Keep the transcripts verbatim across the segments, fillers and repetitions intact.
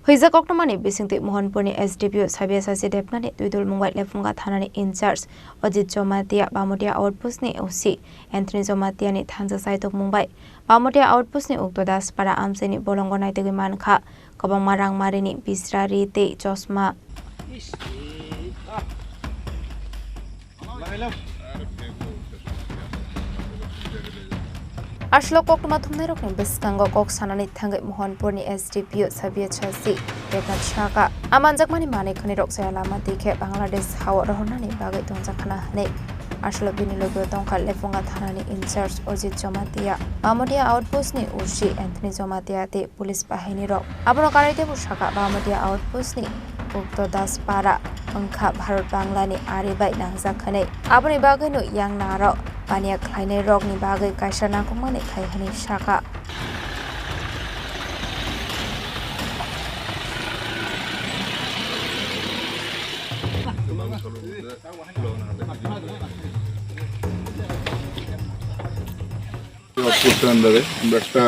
Phuijak koktwmani bisingtwi Mohanpurni S D P O Sabia Sasi Debnani twidulmung bai Lefunga thanani in-charge Ajit Jamatia, Bamotia outpost ni O C Anthony Jamatia ni thansa saitokmung bai Bamotia outpost ni ukto Daspara amchaini bolongo naitugwi mankha kwbangma rangmarini bisrari tei chosma. Aswk koktwma thumnairokni bwskango kok sanani thangwi Mohanpurni S D P O Sabia Sasi Debnath saka, a manjakmani manwi khwnirok chaya lama twi khe Bangladesh hao rohornani bagwi tongjakhna hwnwi. Aswk bini logi-o tongkha Lefunga thanani in-charge Ajit Jamatia, Bamotia outpost ni O C Anthony Jamatia tei police bahinirok. Abono karwi teibo saka Bamotia outpost ni ukto Daspara wngkha Bharat Banglani ari bai nangjak hwnwi. Aboni bagwino yang naro paniya khlainairokni bagwi kaisa nangkukmani khai hwnwi saka. Job করছে আন্ডারে। আমরা একটা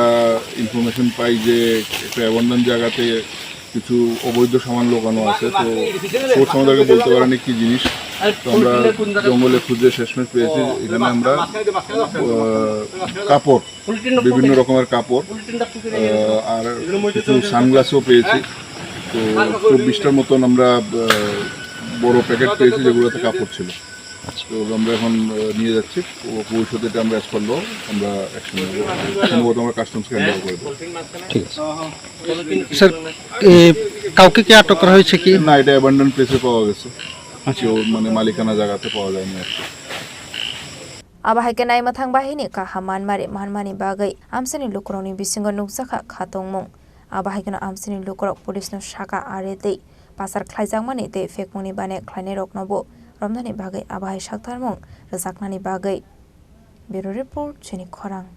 ইনফরমেশন পাই যে একটা অ্যাবান্ডন জায়গাতে কিছু অবৈধ সামান লোকানো আছে। তো সোর্স আমাদেরকে বলতে পারেনি কি জিনিস। তো আমরা জঙ্গলে খুঁজে শেষমেশ পেয়েছি এখানে আমরা, আহ, কাপড়, বিভিন্ন রকমের কাপড়, আহ, আর কিছু সানগ্লাসও পেয়েছি। তো চব্বিশটার মতন আমরা, আহ, বড় প্যাকেট পেয়েছি, যেগুলোতে কাপড় ছিল। তো আমরা এখন, আহ, নিয়ে যাচ্ছি। ও-, ভবিষ্যতে এটা আমরা অ্যাজ পার ল আমরা অ্যাকশন নেব। সম্ভবত আমরা কাস্টমসকে হ্যান্ড ওভার করে দেবো। ঠিক আছে। স্যার, এ, কাউকে কি আটক করা হয়েছে কি? না, এটা অ্যাবান্ডন প্লেসে পাওয়া গেছে। আচ্ছা। কেউ মানে মালিকানা জায়গাতে পাওয়া যায়নি আর কি। Abo hai khe naima thang bahini kaham manmari manmani bagwi amchaini lukurokni bisingo nukjakha khatungmung. Abo hai kheno amchaini lukurok police no saka ari tei pasar khlaijakmani tei phekmungni bane khlainairokno bo romnani bagwi abo hai saktarmung rwjaknani bagwi. Bureau Report, Chini Khorang.